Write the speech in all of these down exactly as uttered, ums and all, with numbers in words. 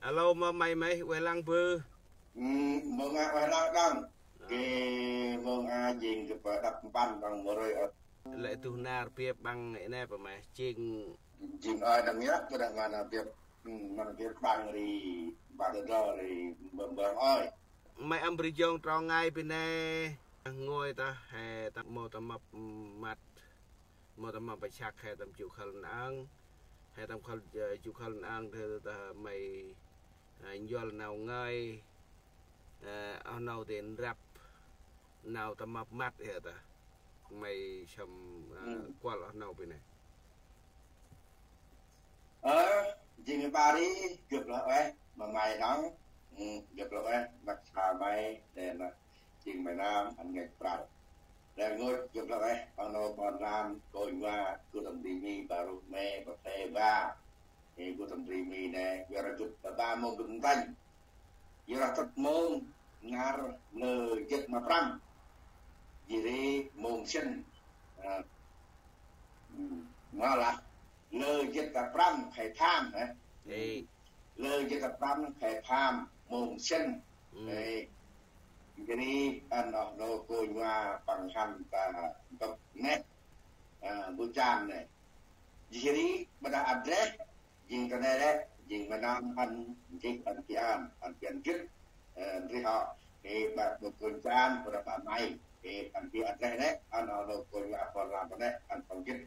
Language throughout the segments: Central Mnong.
Alo, mơ may may, ueh lăng bơ. Mông a ueh lăng đăng. Kê, mông a jêng gâp đăp mpăn đăng mơ rơi ơt. Lĕ tuh nar biêp ƀăng i nê pơ may, jêng. Jêng ơi đăng yơk, kơ đăng ma nar biêp, ma nar biêp ƀăng ri, ƀăng đơ đơ ri, bơm bơm ơi. May ăn bri jong trong ngai bi nê, ngôi ta, he ta mâu ta mâp măt, mâu ta mâp ƀă săk, he tâm ju khăl nang, he tâm khăl, ơ, ju khăl nang, he ta may, ơ, njuăl nau ngơi, ơ, oh nâu dên răp, nau ta mâp măt, he ta. May sâm, ơ, kuăl oh nâu bi nê. Ơ, jêng ba ri, gâp lah ueh, ma may đăng, gâp lah ueh, măt sa may, dên lah, jêng may nam, ăn ngăch prăl. Dên ngôch, gâp lah ueh, oh nô ƀon lan, kônh va, gŭ tâm bri mi, ba ruh me, ba phe ba. Ê, gŭ tâm bri mi nê, gâp rah gâp, ba ba mông gâp ntănh. Yor rah tât mông, nar, lơ, jêt ma prăm. Jêh ri mông sĭn. Ơ, ma lah. Lơ jêt ta prăm khay pham, hê. Ê. Lơ jêt ta prăm khay pham, mông sĭn. Ê. Jêh ri ăn oh nô kônh va păng hăn ta ntŭk nê. Ơ, bu chan nê. Jêh ri ƀa đah address, jêng ta nê lĕ, jêng ma nơm ăn, jêng ăn pi ăn, ăn pi ăn gĭt. Ơ, ri hŏ, ê, ƀa bu kônh chan, ƀa đah ƀa may, ê, ăn pi address nê, ăn oh nô kônh va ƀon lan ta nê, ăn păng gĭt.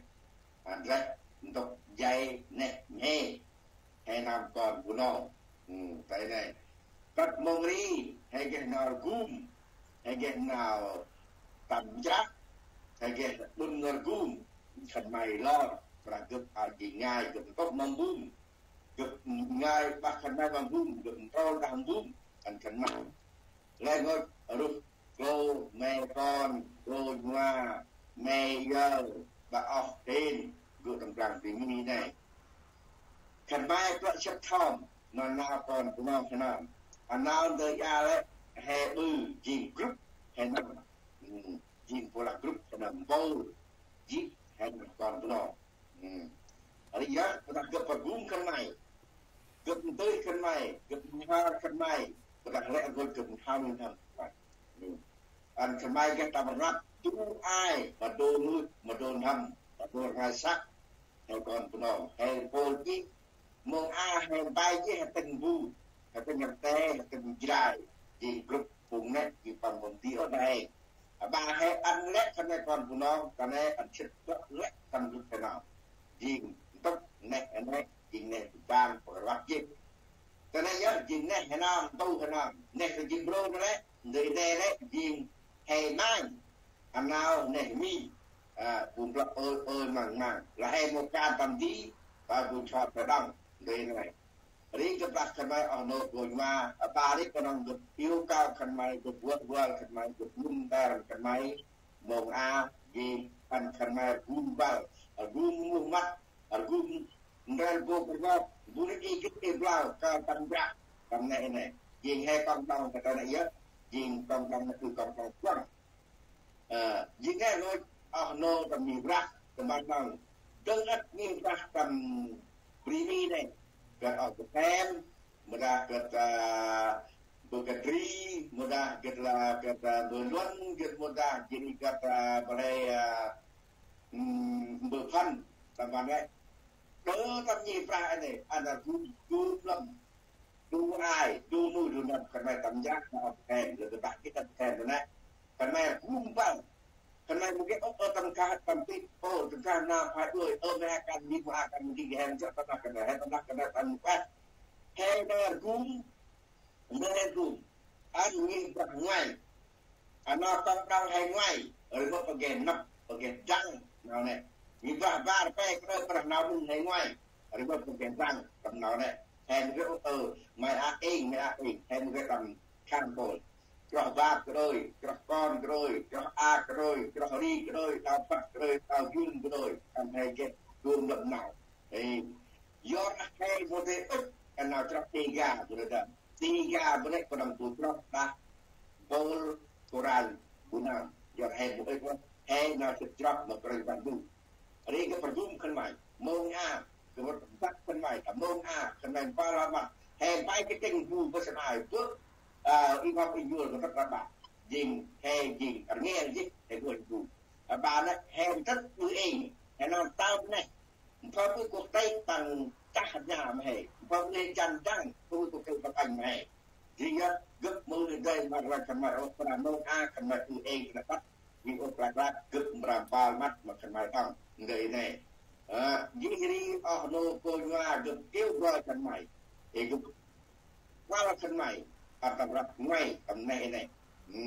Address ntŭk jay neh mhe. He nơm kon Bunong. Ơ, ta nê. Kăt mông ri, he geh nau rgum, he geh nau tâm jrăk, he geh ƀŭn nau rgum, khân may lor, prah gâp a jêng ngai, gâp ntŭk ma mbŭm, gâp ngai ƀah khân may ma mbŭm, gâp ntrol đah mbŭm, ăn khân may. Lĕ ngôch ruh klô me kon, klô nhua, me yơ, ƀa oh hên, gŭ tâm blang bri mi nê. Khân may plơ̆ sĭt thom, ma nau kon Bunong he nơm. A nau ndơ a lĕ, he ƀư, jêng group, he nơm. Ơ, jêng bu lah group, he nơm mpôl, jêh, he nơm kon Bunong. Ơ. Ri yơh, ƀa đah gâp rgum khân may. Gâp ntưh khân may, gâp nhhơr khân may, ƀa đah lĕ rgum gâp nhhơr nuih n'hâm khân may. Ơ. Ăn khân may geh tâm rnglăp, du ai, ma du nuih, ma du n'hâm, ma du rngai săk, he kon Bunong, he mpôl jêh, mông a he mbai jêh, he tĭng bu, he tĭng rte, he tĭng jrai, jêng group phung nê, jêng păng mông di ôh nê. Ƀa he ăn lĕ khân may kon Bunong, khân may ăn sĭt ƀă lĕ khân group he nơm. Jêng ntŭk neh nê, jêng neh bu chan, păng rvăt jêh. Ta nê yơh, jêng neh he nơm, ntu he nơm. Neh ta jêng bro ta nê, ndơ i nê lĕ, jêng he manh. A nau neh mi. A, bu mplơ̆ ơi ơi mang mang. Lah he mâu kan tâm di, ta bu chot ta đăng, ndơ i nê. Ri gâp lah khân may oh nô kônh va, a, ba ri knŏng gâp iu kâo khân may, gâp vơl vơl khân may, gâp ngŭm nter khân may, mông a, jêng ăn khân may rgum băl, rgum muh măt, rgum ndrel bôk rgop, bu nê i gĭt i blau, kơ tâm jrăk, tâm nê nê. Jêng he kông đŏng ta nê yơh, jêng kông đŏng nê ư kông đŏng kuăng. Ơ, jêng he nôch, oh nô tâm mih brah, tâm ban đŏng. Dâng ăt mih brah tâm bri mi nê. Gât oh gât hem, mâu dah gât, a, bu gât ri, mâu dah gât lah gât, a, bu luăn, gât mâu dah jêh ri gât, a, bu lĕ, a, ưm, bu phăn, tâm ban lĕ. Đơ tâm mih brah nê, ăn rgum, rgum lăm. Du ai, du nuih, du n'hâm, khân may tâm jrăk, ma oh khen, lơ gât bah gĭt tâm khen nê. Khân may rgum băl. Khân may mâu geh ôh, ơ, tâm gah, tâm tĭt, ơ, tâm gah nau phai đuôi, ơ, may a kan di, mâu a kan di, geh hem jrăk, tâm gah khân may, he tâm gah khân may, tâm gah. He nê rgum, nê rgum. Ăn ngih brah ngoai. A nau tâm đăng he ngoai, ri mâu păng geh năp, păng geh dăng, nau nê. Ngih brah bar pe, kơt ri brah nau mĭn he ngoai, ri mâu păng geh dăng, tâm nau nê. He mâu geh ôh, ơ, may a êng, may a êng, he mâu geh tâm khăn bôl. Chroh bap kơ đôi, chroh kon kơ đôi, chroh a kơ đôi, chroh ri kơ đôi, đao păt kơ đôi, đao yŭn kơ đôi, tâm he geh, duôm lăp nau. Ê, yor a he mâu dơi ŭch, a nau chroh Đêga, bu nê đăm. Đêga bu nê, bu đăm bu chroh đah, bôl, kôranh, bu nơm. Yor he mâu ŭch, he nau sĭt chroh, ma kôranh băn bu. Ri gâp rgum khân may, mông a, gâp rvăt khân may, ta mông a, khân may mpơl lah măt, He bai kơ tĭng bu bơ sân ai bơ, ơ, i ngọc i njuăl kơ tât ra ba. Jêng he jêng rngel jêh he bu bu. Ơ, ba nă he tât bu êng. He nau tao neh. Mpha bu kôk tây tăng tah nha ma he. Mpha bu he jan dăng, mpha bu kôk tây tăng ma he. Jêng yơh, gâp mâu lĕ dơi ma răng khân may ôh, pran nông a khân may bu êng kơ nă tât. Jêng ôh klak klak gâp mra mpal măt ma khân may tăm. Ndơ i nê. Ơ, jêh ri oh nô kônh va gâp kêu gơi khân may. Ê gâp kuăl khân may. Ăt tâm răp ngơi tâm nê i nê. Ơ,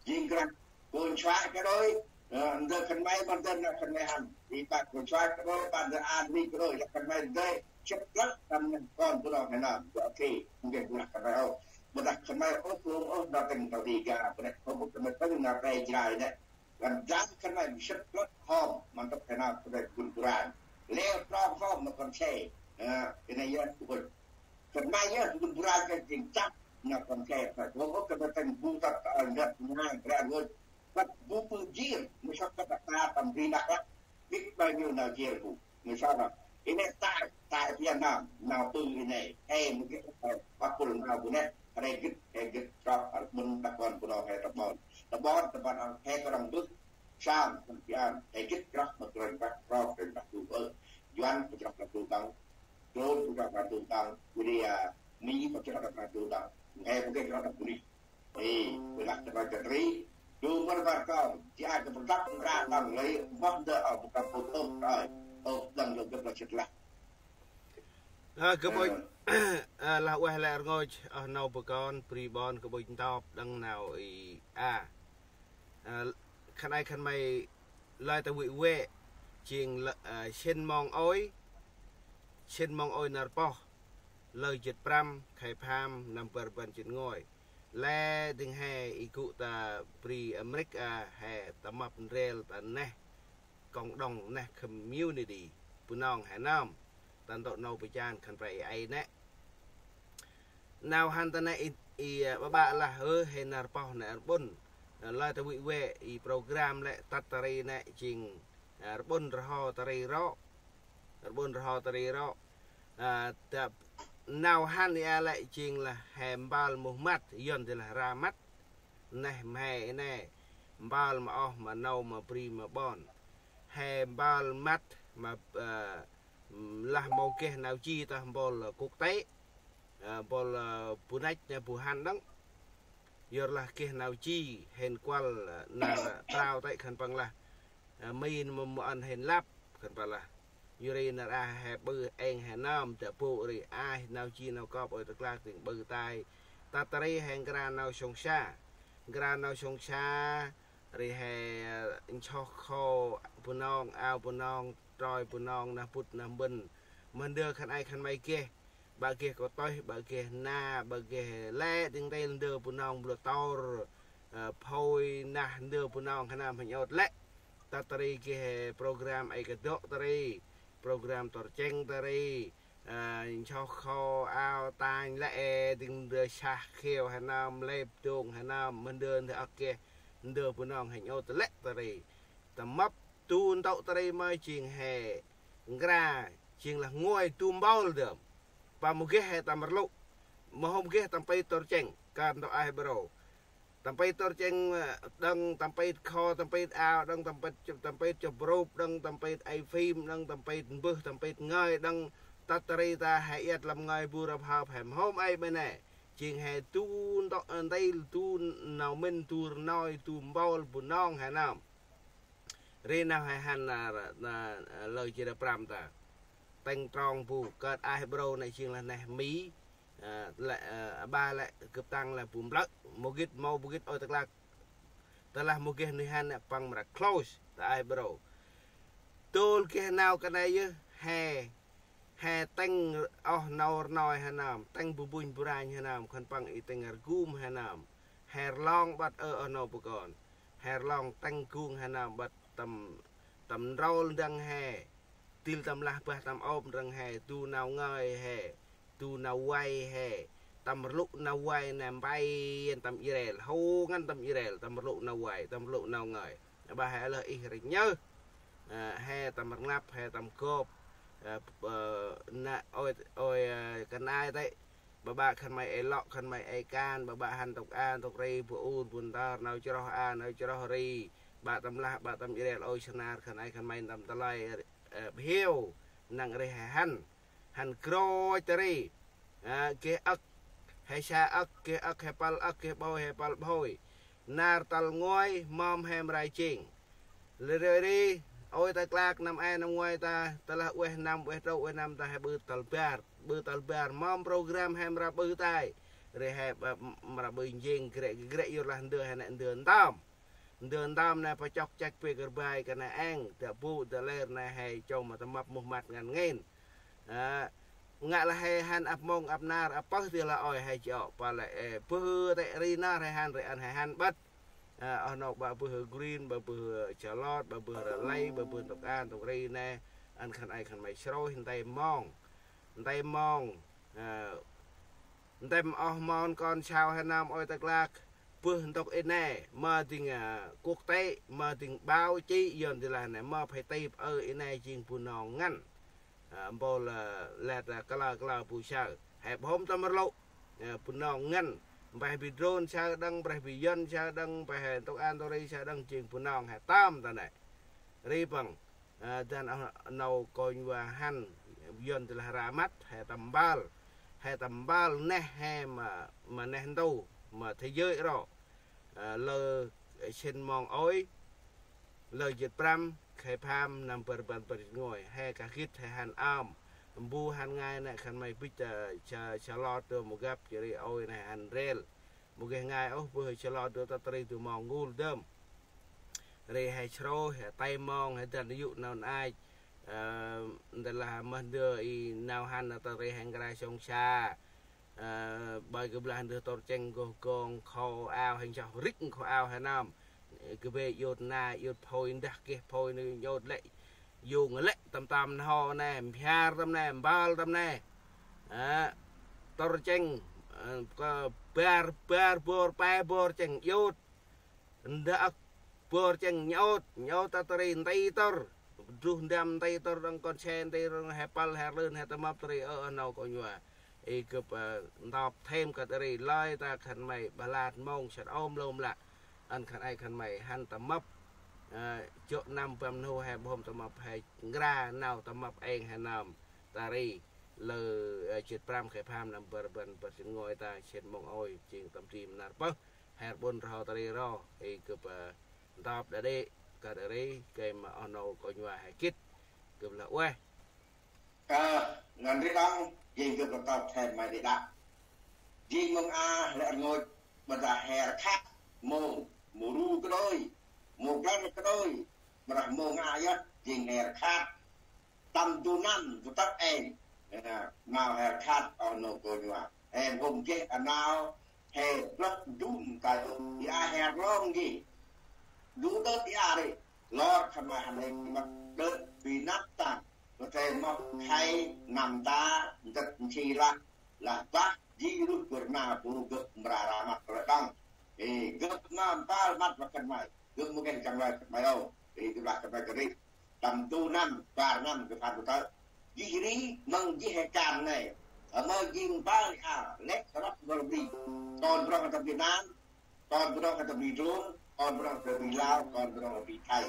jêng krah kônh suă kơ đôi. Ơ, ndơ khân may ma ndơ nă khân may hăn. I pă kônh suă kơ đôi, pă ndơ an ri kơ đôi. Lăp khân may ndơ. Sĭt lăp tâm nê kon bu nong he nơm. Gâp kê. Mungkin bu lah khân may ôh. Bơ dah khân may ôh, lŏng ôh, nau tĭng tâo di ga, bơ nê, hôm ôh khân may tĭng nau rê jrai nê. Găn jan khân may sĭt lăp hom, mantŭp khân may khân may gun kuran. Leo trong hom ma kon se. Ơ, i nê yơh, bu kônh. Khân may yơh, gun kuran kơ jêng chăp, nau kon se. Hôm ôh khân may tĭng bu tât, ơ, ngăt ngai, rê ngơi. Băt bu pư jêr, mâu sŏk băt ta tâm ri Dak Lak. Bĭt bao nhiêu nau jêr bu. Mâu sŏk băt. I nê tai, tai Việt Nam, nau pư i nê. He mâu gĭt, he, băt pul nau bu nê. He gĭt, he gĭt, trŏ, he ƀŭn, ta kon bu nong, he ta ƀon. Ta ƀon, ta ƀon, he kơ răng bưh. Sam, ta Việt Nam, he gĭt, trŏ, ma kơ răng băt, trŏ, kơ răng băt bu ơ. Yuan, kơ trŏ, kơ răng bu băng. Trôn, kơ trŏ, kơ răng bu băng. Jêh ri, Mi, kơ trŏ, kơ răng bu băng. He mâu gĭt, trŏ, kơ răng bu nê. Ê, bơ lah tơbăt kơ tri, du mơr bar kon, ji ai kơ pơdăp mra tăng lei, moh ndơ ơ, bu kăp pô tôm ơi, ơ, đăng lơ gâp lah sĭt lah. Ơ, gâp ŭch, ơ, lah ueh lĕ rngôch, oh nô bu kon, bri ƀon gâp ŭch ntop, đăng nau i a. Ơ, khân ay khân may, lơi ta wĭ wĕ, jêng lơ, ơ, sĭn mong ôi, sĭn mong ôi nar poh, lơ jât prăm, khay pham, năm bar rbăn jât nguay. Lĕ dâng he i gŭ ta bri Amêrik a he ta mâp ndrel ta neh cộng đồng neh community Bunong he nơm. Ta ntŭk nô bơchan khân păng i ai nĕ. Nau hăn ta nĕ i, i, a, ƀaƀă lah hơ he nar poh nĕ rƀŭn. Lơi ta wĭ wĕ i program lĕ tât ta ri nĕ jêng, a, rƀŭn rho ta ri rŏ. Rƀŭn rho ta ri rŏ. A, ta nau hăn i a lĕ jêng lah he mbal muh măt, yơn di lah ra măt. Neh mhe i nê, mbal ma oh ma nô ma bri ma ƀon. He mbal măt ma, ơ, lah mâu geh nau ji tah mbôl, ơ, quốc tế. Ơ, mbôl, ơ, bu năch nê bu hăn đăng. Yor lah geh nau ji, hên kuăl, ơ, nar, ơ, trao tê khân păng lah. Ơ, min mâu mâu ăn hên lăp, khân păng lah. Yor ri nar a he ƀư êng he nơm, ta bu ri ai, nau ji nau kop ôi ta klak tĭng ƀư tai. Ta ta ri he nkra nau sông sa. Nkra nau sông sa, ri he, ơ, nsoh kho Bunong, ao Bunong, trôi Bunong, nah bŭt nah mbĭn. Mâu ndơ khân ay khân may geh. Ƀă geh kotôih, ƀă geh na, ƀă geh lĕ, dâng ntil ndơ Bunong, blô tor, ơ, phôi, nah ndơ Bunong, he nơm hên ôt lĕ. Ta ta ri geh program ay kơ dŏ ta ri, program tor cheng ta ri, ơ, nsoh kho, ao, tanh lĕ, ê, dâng ndơ sah kheo, he nơm lêp dông, he nơm, mâu ndơ ndơ ăk geh, ndơ Bunong, hên ôt lĕ ta ri. Ta mâp, du ntŭk ta ri mơ jêng he, nkra, jêng lah nguay du mbôl dơm. Pa mâu geh he tâm rlŭ. Mâu hôm geh tâm pit tor cheng, kơt ntŭk ai bro. Tâm pit tor cheng, ơ, đăng tâm pit kho, tâm pit ao, đăng tâm pit chụp, tâm pit chụp rup, đăng tâm pit ai phim, đăng tâm pit mbơh, tâm pit ngơi, đăng tât ta ri ta he iăt lăm ngơi bu rap hăp he mâu hôm ai bơ nê. Jêng he du ntŭk, ơ, ntil du nau mĭn du rnoi du mbôl Bunong he nơm. Ri nau he hăn na, na, lơ jêr prăm ta. Tĭng trong bu, kơt ai bro nê jêng lah neh Mi. Ơ, lĕ, ơ, ƀă lĕ gâp tăng lah bu mplơ̆. Mâu gĭt, mâu bu gĭt ôi ta klak. Ta lah mâu geh nuih hăn nê păng mra close, ta ai bro. Dôl geh nau kơ nê yơh, he. He tĭng oh nô rnoi he nơm, tĭng bu bŭnh bu ranh he nơm, khân păng i tĭng rgum he nơm. He rlong băt ơ oh nô bu kon. He rlong tĭng gung he nơm băt tâm, tâm ndrôl ndăng he. Dil tâm lah bah tâm ôp ndăng he, du nau ngơi he, du nau vay he. Tâm rlŭ nau vay nê mbay tâm Israel, hô ngăn tâm Israel, tâm rlŭ nau vay, tâm rlŭ nau ngơi. Ƀă he lơh ih rêch nhơh. Ơ, he tâm rnglăp, he tâm gôp. Ơ, ơ, na, ôi, ôi, ơ, kơ nai tê. Ƀaƀă khân may ê lŏ, khân may ê kan, ƀaƀă hăn ntŭk a ntŭk ri, bu ur bu ntar, nau chroh a nau chroh ri, ƀă tâm lah ƀă tâm jrel ôi snar khân ay khân may ntăm tơlơi hiu. Năng ri he hăn, hăn krôch ta ri. Geh âk he sa âk, geh âk he pâl âk, geh ƀôi he pâl ƀôi. Nar tal nguay mâm he mra jêng. Lĕ ri ri, ôi ta klak năm e năm nguay ta, tơlah ueh năm ueh trôk ueh năm ta he ƀư tal bar, ƀư tal bar mâm program he mra ƀư tay. Ri he mra ƀư njêng grek grek yor lah ndơ he nĕ ndơ ntơm. Ndơ ntơm nĕ pa chok chak pe kơr bai kơ nĕ êng, dak bu dak lêr nĕ he chôm ma tâm mâp muh măt ngăn ngên. Ngă lah he hăn ăp mông ăp nar ăp pơh ti lah ôi he chŏ pa lĕ bơh tĕ ri nar he hăn ri ăn he hăn ƀât. Oh nô ƀă bơh green, ƀă bơh chalot, ƀă bơh rlay, ƀă bơh ntŭk a ntŭk ri nĕ, ăn khân ay khân may srôih nte mông, nte mông. Ntem oh mon kon sau he nơm ôi ta klak. Bơh ntŭk i nĕ ma dĭng quốc tế, ma dĭng báo chí, yon di lah nĕ ma phải tip ơ i nĕ jêng Bunong ngăn. Mpôl lĕ ta kalơ kalơ bu saơ he ƀhôm tâm rlŭ. Bunong ngăn, mpeh bi drôn saơ đăng, mpeh bi yon saơ đăng, mpeh ntŭk a ntŭk ri saơ đăng jêng Bunong he tơm ta nĕ. Ri păng, dăn oh nô kônh va hăn, yon di lah ra măt he tâm mpơl, he tâm mpơl neh he ma neh ntu ma thế giới ro. Lơ sĭn mông ôi, lơ jât prăm khay pham năm bar rbăn bar jât nguay he kah gĭt he hăn ơm. Mbu hăn ngai nĕ khân may bĭch ta sa sa lot dô mâu gâp jêh ri ôi nĕ hăn rêl. Mâu geh ngai ôh bơh sa lot dô tât ri dô mông ngul dơm. Ri he srôih he tay mông he dăn yŭ nau nach. Ndơ lah mơh ndơ i nau hăn tât ri he nkra sông sa. Ƀơi kơblah ndơ tôr cheng goh gong khâu ao he nsoh rik khâu ao he nơm. Kbê iôt na iôt phôi ndah geh phôi nơ iôt lĕ, yông lĕ tâm tâm nho nĕ, mhiar tâm nĕ, mpơl tâm nĕ. Tôr cheng kơ bar bar bôr pe bôr cheng iôt. Ndah âk bôr cheng nhôt nhôt ta ta ri nti tôr. Druh ndăm nti tôr đăng kon se nti rong he pâl he rlưn he tâm mâp ta ri ơ nô kônh va. I gâp ntop thêm kơ ta ri lơi ta khân may ƀa lăt mông săt ôm lôm lă. Ăn khân ay khân may hăn tâm mâp. Jŏ năm băm nhu he ƀhôm tâm mâp he nkra nau tâm mâp êng he nơm ta ri. Lơ jât prăm khay pham năm bar rbăn bar jât nguay ta sĭn mông ôi jêng tâm trim nar pơh. Her ƀon rho ta ri ro, i gâp ntop đa đê, kơ đa ri, gay ma oh nô kônh va he gĭt, gâp lah ueh. Kơ ngăn ri đăng, jêng gâp ntop thêm may đê đă. Jêng mông a lĕ rngôch, ƀa ta her khăt, mông, mông ru kơ đôi, mông klăn kơ đôi, ƀa ta mông a yơh, jêng her khăt. Tâm du năm du tât êng. Nau he khăt oh nô kônh va. He hôm geh a nau he blăk dŭm ta ia he rlong geh. Du đơt ia ri. Lor khân may hăn êng măt đơt bi năp tăng. Kơ te mâp khay năm ta ndât nsi lah. Lah bah jêh ruh bơr na bu gâp mra ra măt rlăk đăng. Ê, gâp ma mpơl măt ma khân may. Gâp mâu geh jăng lơi khân may ôh. Ê, gâp lah khân may kơ ri. Tâm du năm, bar năm gâp hăn bu tơ. Jêh ri, măng jêh he kan nê. Mơ jêng mpơl a, lĕ rŏk gâp bri. Kon Bunong he tâm Việt Nam, kon Bunong he tâm Bri Drôn, kon Bunong he tâm Bri Lao, kon Bunong he Bri Thai.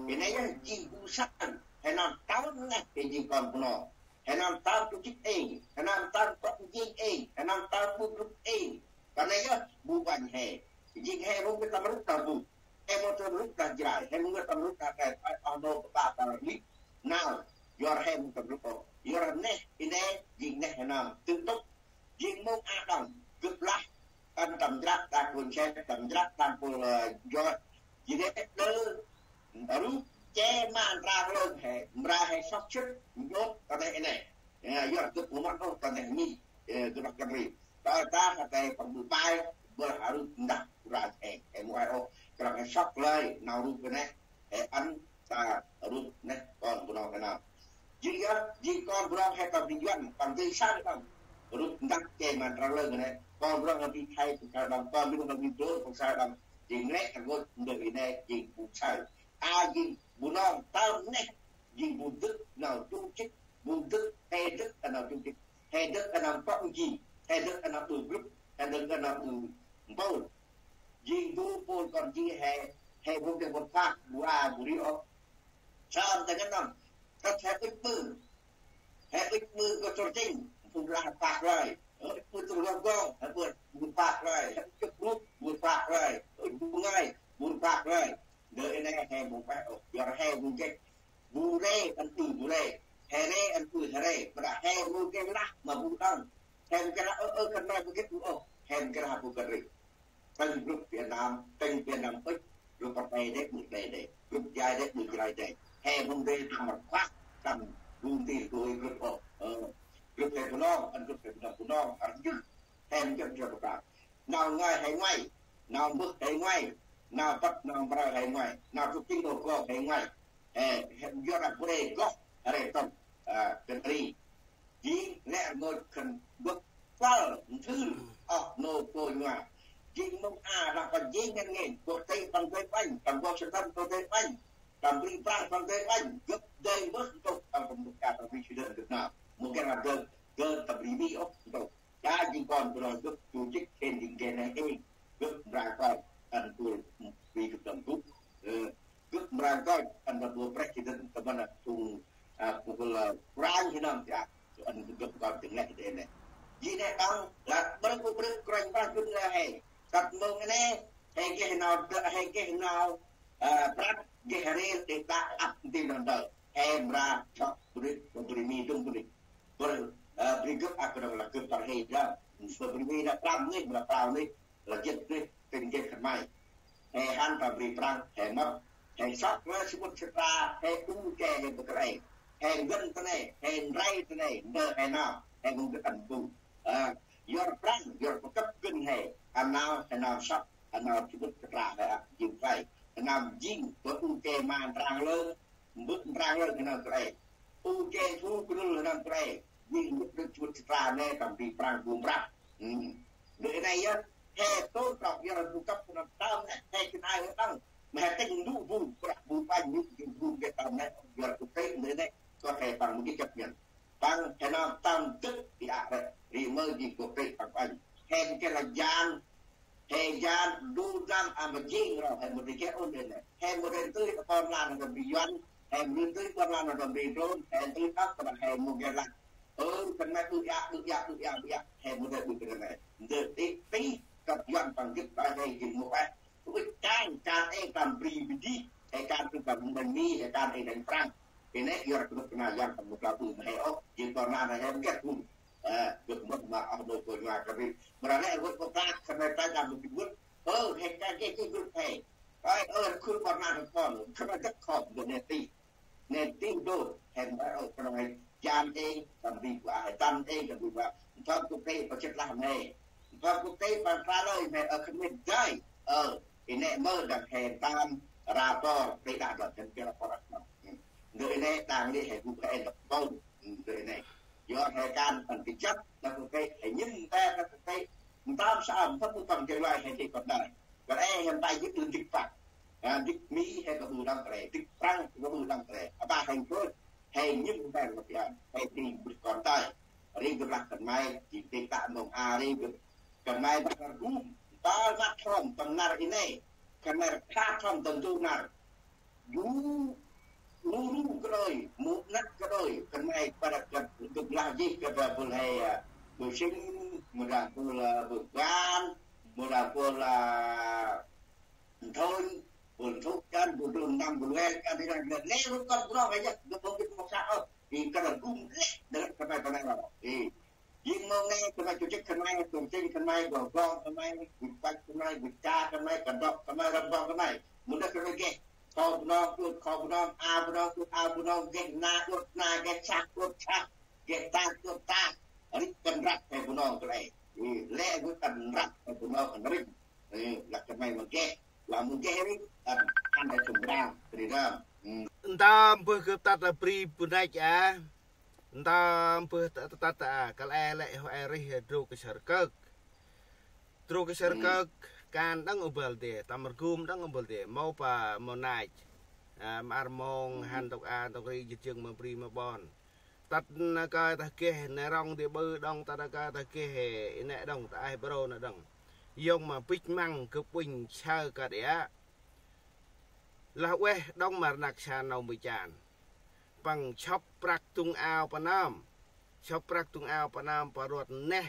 He nê yơh jêng bu săn, he nơm tơm neh, he jêng kon Bunong. He nơm tơm du chit êng, he nơm tơm kŏ jêng êng, he nơm tơm bu rup êng. Kơ nê yơh bu banh he. Jêng he rŭng gâp tâm rup ta bu. He mâu tâm rup ta jrai, he mâu tâm rup ta kay, oh nô kơ ƀă ta ri. Nau, yor he mâu tâm rup ôh. Yor neh, i nê, jêng neh he nơm. Tưng tŭk, jêng mông a đăng, gâp lah. Tâm tâm jrăk ta kôn se, tâm jrăk ta kôn joi. Jêh nê đơ, rup, che ma ntrang lơm he, mra he sŏk sĭt, nhôt, ta neh i nê. Yor gâp mâu măt ôh, ta neh nhi, gâp lah kăn ri. Ƀa ta kơ te păng bu pai, bơh ha rup ndah, u ra he, he mâu ai ôh, krăng he sŏk lơi, nau rup kơ neh, he ăn ta rup neh kon Bunong he nơm. Jêng yơh, jêng kon Bunong he ta bri Yuăn, păng dơi saơ đăng. Rup ndah che ma ntrang lơm kơ neh, kon Bunong he bri Thai păng saơ đăng, kon Bunong he bri Drôn păng saơ đăng. Jêng nĕ rngôch ndơ i nê, jêng bu saơ. A jêng Bunong tơm neh, jêng bu dâk nau du chit, bu dâk, he dâk ta nau du chit, he dâk ta nau pŏk ji, He dơ̆ng ăn ƀư group, he dơ̆ng ăn ƀư mpôl. Jêng du mpôl kon jêh he, he bu geh bu pah, bu a, bu ri ôh. Sơm ta ngăn nơm. Tât he ŭch ƀư. He ŭch ƀư kơ Sôr Ching, phung lah pah rơi. He ŭch ƀư Sôr Gong Gong, he ƀư, bu pah rơi. He ŭch ƀư, bu pah rơi. He ŭch ƀư Ngai, bu pah rơi. Ndơ i nê he bu pah ôh, yor he bu geh. Bu rê, ăn ƀư bu rê. He rê, ăn ƀư he rê. Ƀiă he bu geh lah, ma bu đăng. He bu geh lah, ơ, ơ, khân may bu geh bu ôh. He bu geh lah bu geh rê. Tâng group Việt Nam, tâng Việt Nam ŭch, group Păng Đê đê, ƀư đê đê, group Jrai đê, ƀư Jrai đê. He hôm đê tâm rphat, tâm gum ti gôi group ôh. Ơ, group he Bunong, ăn group he Bunong, Bunong, ăn group he group he Bunong. Nau Ngai he Ngai, nau Mbơh he Ngai, nau Păt, nau Mprơ he Ngai, nau Truk Ching Gong Gong he Ngai. He, he, yor a bu rê goh, rê tông, a, kân ri. Jêng lĕ rngôch khân bơh păl nthưr ôh nô kônh va. Jêng mông a lah păng jêng ngăn ngên, quốc tế păng dơi ƀanh, păng quốc tế păng dơi ƀanh, păng bri prăng păng dơi ƀanh, gâp dơi bơh ntŭk, păng păng bơh ka păng bri Sweden gâp nau. Mông geh lah dơi, dơi ta bri Mi ôh ntŭk. Ka jêng kon bu nơm gâp du jêk hên jêng geh neh êng, gâp mra kon, ăn kuôl bri gâp tâm gŭ. Ơ, gâp mra kon, ăn ma bu president tâm ban phung, a, phung kôl, a, Prăng hi nơm, ya, ăn gâp kon dâng lĕ dê nê. Jêh nê đăng, lah, ƀrơ̆ bu ƀrơ̆ Kôranh Brah gâp nê he. Tât mông nê, he geh nau, he geh nau, a, prăk, geh rêl, đê đă ăp ntil nau ndơ. He mra, chok, bri, bri Mi dŭng bri. Bri, a, bri gâp a kơnơ̆ng lah gâp tar he đa. Bri Mi đa prăm nê, đa prao nê, lah jêt nê, tĭng jêt khân may. He hăn ta bri Prăng, he mâp, he sŏk lĕ sămƀŭt satra, he u ke, he bơh kre. He ngăn ta nê, he ndrel ta nê, ndơ he nau, he mông gâp ăn bu. A, yor Prăng, yor bơh kăp gân he, ăn nau, he nau sŏk, ăn nau sămƀŭt satra, he a, jêng khlay. He nau jêng, bơh u ke ma Prăng lơ, Mbơh Prăng lơ he nau kre. U ke thu kơnŭl he nau kre. Jêng mbơh rơ̆k chuôt satra nê tâm bri Prăng bu mprăp. Ơ. Ndơ i nê yơh. He tôr trŏk yor bu kăp he nau tơm nê. He kơnai he tăng. Ma he tĭng ndu bu. Prăk bu panh ndu bu ke tơm nê. Yor bu tĭng ndơ i nê. Kơ he păng mâu geh chấp nhận. Păng he nau tơm dŭt i a rê. Ri mơ jêng kơ tĭng păng panh. He bu ke lah jan. He jan du dăng a ma jêng ro, he mâu dơi geh ôn đê nê. He mâu dơi tưi ƀon lan nau tâm bri Yuăn, he mâu dơi tưi ƀon lan nau tâm bri Drôn, he tưi ăp tâm he mâu geh lah. Ơ, khân may ƀư ya, ƀư ya, ƀư ya, ƀư ya, he mâu dơi ƀư kơ nê. Ndơ ti, ti, kăp Yuăn păng gĭt ƀă he jêng mâu eh. Ui, kan, kan ê tâm bri bri dih, he kan tưi tâm bri Mi, he kan ê tâm Prăng. He nê, yor kơnuk kơna Yuăn păng mâu geh ƀư ma he ôh, jêng ƀon lan nau he mâu geh ƀư. Ơ, gâp mâp ma oh nô kônh va kơ ri. Mra lĕ rngôch pơk prăk, khân may prăk tâm bri gĭt. Ơ, he ka geh gĭt gĭt he. Ơi, ơ, khul ƀon lan he kon, khân may dăk khom, gâp nê ti. Nê ti đô, he mra ơ, khân may jan ê, tâm bri va, he tâm ê, tâm bri va. Tâm kŭp tê, păng chĕt lah nê. Tâm kŭp tê, păng tra lơi, he ơ, khân may dơi. Ơ, i nê mơ dăng he tâm, ra tor, tê đa đa, tâm kê ra tor. Ndơ i nê, tăng lĕ he gŭ he tâm ƀon. Ndơ i nê. Yor he kan păng kơjăp, đah kơ he nhĭm nte đah kơ, ntơm saơm, thâp bu păng jêng lai he jêng kon đai. Kơ e he ntai jêng ƀư dĭk Prăng. A, dĭk Mi he kơ ƀư đăng kre, dĭk Prăng kơ ƀư đăng kre. Aƀaơ he gơ̆, he nhĭm nte đah kơ he ti ƀư kon đai. Ri gâp lah khân may, jêng ti tă mông a ri gâp. Khân may ƀă rgum, ntơm măt thom, tâm nar i nê. Khân may rkha thom tâm du nar. Yu, lu lu kơ đôi, mu năk kơ đôi, khân may ƀă rkha gâp lah jêh kơ ƀă bul he, a, bul Sĭn, mâu đah bul, a, bul Ban, mâu đah bul, a, Nthôn, bul Nthôn kan, bul Đôn Năm, bul Wen kan, i nê, nê, nê, lu kơ bul he yơh, gâp bul gâp mâu sa ôh, i kơ đah gum lĕ, đah khân may ƀă nê ro, i. Jêng mông nê, khân may Sôr Ching khân may, Sôr Ching khân may, Gong Gong khân may, Gĭt Păch khân may, Gĭt Cha khân may, Kandok khân may, Răm Gong khân may. Mâu đah khân may geh. Kho Bunong, ŭt kho Bunong, a Bunong, ŭt a Bunong, geh na, ŭt na, geh sah, ŭt sah, geh ta, ŭt ta. Ri kăn răp he Bunong kơ lĕ. Ri lĕ ŭt kăn răp he Bunong kăn ri. Ri lah khân may mâu geh. Lah mâu geh ri, kăn, kăn he sum rang, ri răm. Ntơm bơh gâp tât a bri bu năch a. Ntơm bơh tât, tât, tât, a, kăl e lĕ hŏ e rih, a, drôk săr kơk. Drôk săr kơk, kan đăng ôbăl dê, tâm rgum đăng ôbăl dê, mâu pa mâu năch. A, ma ar mông, hăn ntŭk a, ntŭk ri, jêt jâng ma bri ma ƀon. Tât nau kơi ta geh nê rŏng di ƀư đŏng, tât nau kơi ta geh i nê đŏng, ta aơ bro nê đŏng. Yŏng ma bĭch măng gâp ƀŭnh saơ kơt i a. Lah ueh đŏng ma rnăk sa nau mbu chan. Păng sŏk prăk tung ao pa nơm. Sŏk prăk tung ao pa nơm pa ruăt neh.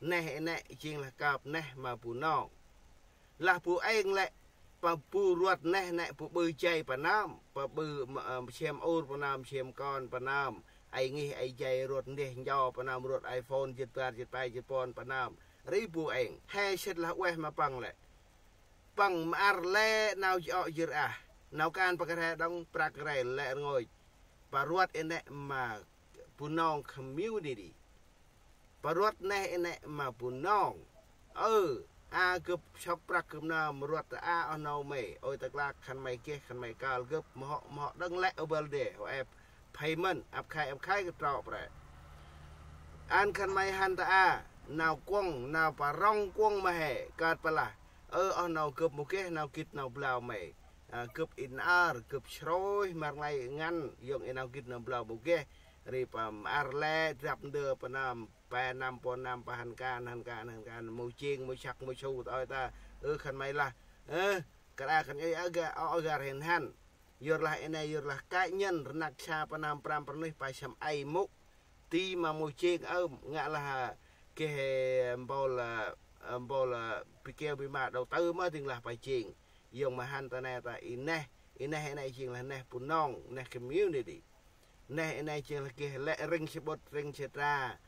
Neh i nê jêng lah kơp neh ma bu nong. Lah bu êng lĕ, pa bu ruăt neh nê bu ƀư jay pa nơm, pa ƀư, ơ, siăm ur pa nơm, siăm kon pa nơm. Ay ngih, ay jay, ruăt ndeh njo pa nơm, ruăt iPhone jât bar, jât pe, jât puăn pa nơm. Ri bu êng. He sĭt lah ueh ma păng lĕ. Păng mƀăr lĕ nau jŏ jêr ah. Nau kan pa kơt he đŏng prăk rê lĕ rngôch. Pa ruăt i nê ma bu nong community. Pa ruăt neh i nê ma bu nong. Ơ, a gâp sŏk prăk gâp nơm ruăt a oh nô may. Ôi ta klak khân may geh, khân may kơl gâp mhŏ, mhŏ đŏng lĕ ôbăl đê. Hŏ ep phay mân, ăp khay, ăp khay gâp trŏ pre. Ăn khân may hăn ta a, nau kuŏng, nau pa rŏng kuŏng ma he, kơt pa lah. Ơ, oh nô gâp mâu geh nau gĭt nau blau may. A, gâp in ar, gâp srôih, mar nglay ngăn, yŏng i nau gĭt nau blau mâu geh. Ri pa mƀăr lĕ, drăp ndơ pa nơm, pe năm, puăn năm, pa hăn kan, hăn kan, hăn kan, mâu jêng, mâu săk, mâu su, ta ôi ta. Ơ, khân may lah. Ơ, kra khân ơi, aga, o, agar hên hăn. Yorlah i nê, yorlah cá nhân, rnăk sa pa nơm pram prnuih, pa sâm ay mŭ. Ti ma mâu jêng ơm, ngă lah, geh, mpôl, mpôl, bi keo bi ma đầu tư ma dâng lah pa jêng. Yŏng ma hăn ta nê ta i neh, i neh i nê jêng lah neh bu nong, neh community. Neh i nê jêng lah geh lĕ ring sƀŭt, ring satra,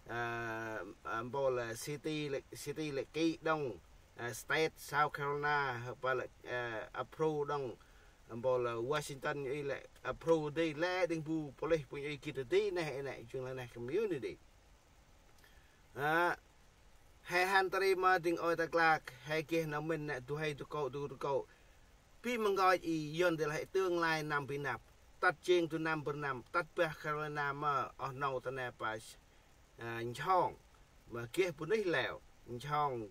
ơ, mpôl city lĕ, city lĕ ki đŏng, ơ, state South Carolina, hơ pa lĕ, ơ, approve đŏng, mpôl Washington i lĕ approve dê lĕ đĭng bu police bu i gĭt dê neh i nê, jêng lah neh community. Ơ, he hăn ta ri ma dâng ôi ta klak, he geh nau mĭn nê du huê du kô̆, du du kô̆. Bi ma nkoch i Yuăn di lah i tương lai năm bi năp. Tât jêng du năm bơr năm, tât bah Carolina ma oh nô ta nê pa, ơ, njhong. Ma geh bunuyh leo, njhong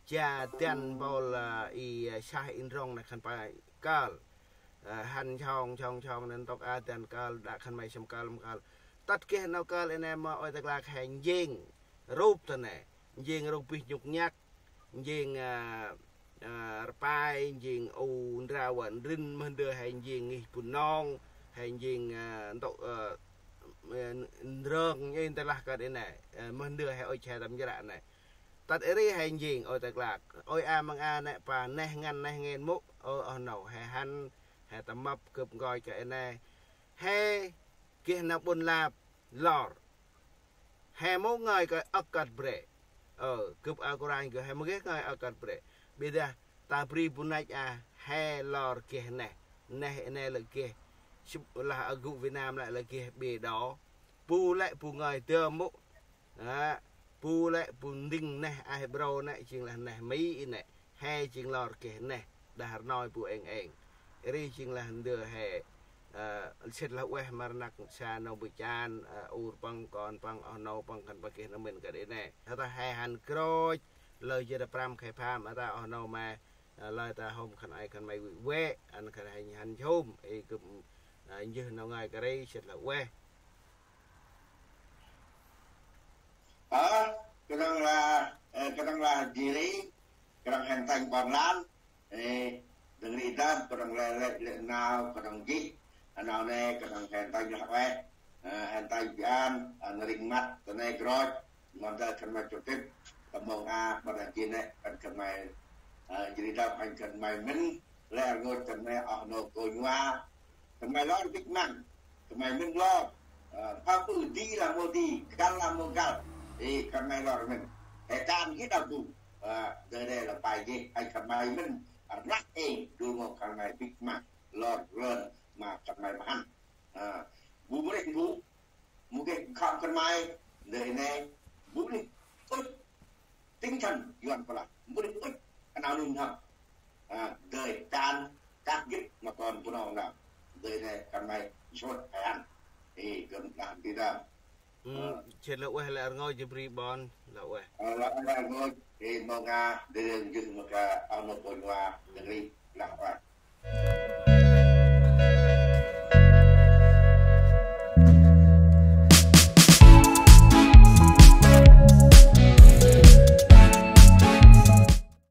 ja dăn mpôl, ơ, i, ơ, sah i ndrŏng nê khân pa kơl. Ơ, hăn njhong, njhong, njhong nê ntŭk a dăn kơl, đă khân may sâm kơl, mâu kơl. Tât geh nau kơl i nê ma ôi ta klak he njêng rup ta nê. Njêng rup bih nhŭk nhăk. Njêng, ơ, ơ, rpai, njêng u ndra wa ndrin, mơh ndơ he njêng ngih bu nong, he njêng, ơ, ntŭk, ơ, ơ, ndrơng, njêng ta lah kơt i nê, ơ, mơh ndơ he ôi che tâm jră nê. Tât i ri he njêng, ôi ta klak, ôi a măng a nê pa, neh ngăn, neh ngên mŭ, ơ, oh nô, he hăn, he tâm mâp gâp nkoch kơ i nê, he geh nau ƀon lap, lor. He mâu ngơi kơ âk kơt bre. Ơ, gâp a kôranh gâp he mâu geh ngơi âk kơt bre. Ƀiă dah ta bri bu năch a he lor geh neh. Neh i nê lĕ geh. Sŭp lah a gŭ Việt Nam lĕ, lĕ geh bê đỏ. Bu lĕ bu ngơi dơm mŭ. Ơ, bu lĕ bu ndĭng neh a he bro nê, jêng lah neh Mi i nê. He jêng lor geh neh, đah rnoi bu êng êng. Ri jêng lah ndơ he, ơ, sĭt lah ueh ma rnăk sa nau bu chan, ơ, ur păng, kon păng, oh nô păng khân păng geh nau mĭn kơt i nê. Hơ ta he hăn krôch, lơi jêh ta prăm khay pham, ơ, ta oh nô ma, ơ, lơi ta hôm khân ay khân may wĭ wĕ, ăn khân he hăn jhôm, i gâp, ơ, njêh nau ngơi kơ ri, sĭt lah ueh. Ơ, kơnơ̆ng lah, ơ, kơnơ̆ng lah jêh ri, kơnơ̆ng hên tănh ƀon lan, ơ, dâng ri dơm, kơnơ̆ng lĕ, lĕ, lĕ nau, kơnơ̆ng jêh, nau nê, kơnơ̆ng hên tănh lah ueh, ơ, hên tănh bi ăn, ơ, nơh ring măt, ta nê krôch, mâu dơi khân may chukit, ta mông a, mâu dơi jêh nê, khân khân may, ơ, jêh ri dơm, khân khân may mĭn, lĕ rngôch khân may oh nô kônh wa, khân may lor bĭch măng, khân may mĭn lor. Ơ, pha ƀư di lah mâu di, găl lah mâu găl. Ê, khân may lor mĭn. He kan gĭt đah bu. Ơ, dơi đê lah pai gĭt, ay khân may mĭn. Ơ, rnăk ê, du mâu khân may bĭch măng. Lor rơn, ma khân may mhăn. Ơ, bu mrêh bu. Mâu geh khŏm khân may, dơi nê, mâu geh ŭch tinh thần Yuăn pơlah, mâu geh ŭch, nau nung hăm. Ơ, dơi kan, kah gĭt ma kon Bunong nau. Dơi nê khân may sôt he ăn. Ê, gâp đah ti đam. Ơ, sĭt lah ueh lĕ rngôch jêh bri ƀon, lah ueh. Ơ, lah ueh rngôch, ê, mâu nga, dơi jêh ma ka, oh nô kônh wa, dâng ri, lah ueh.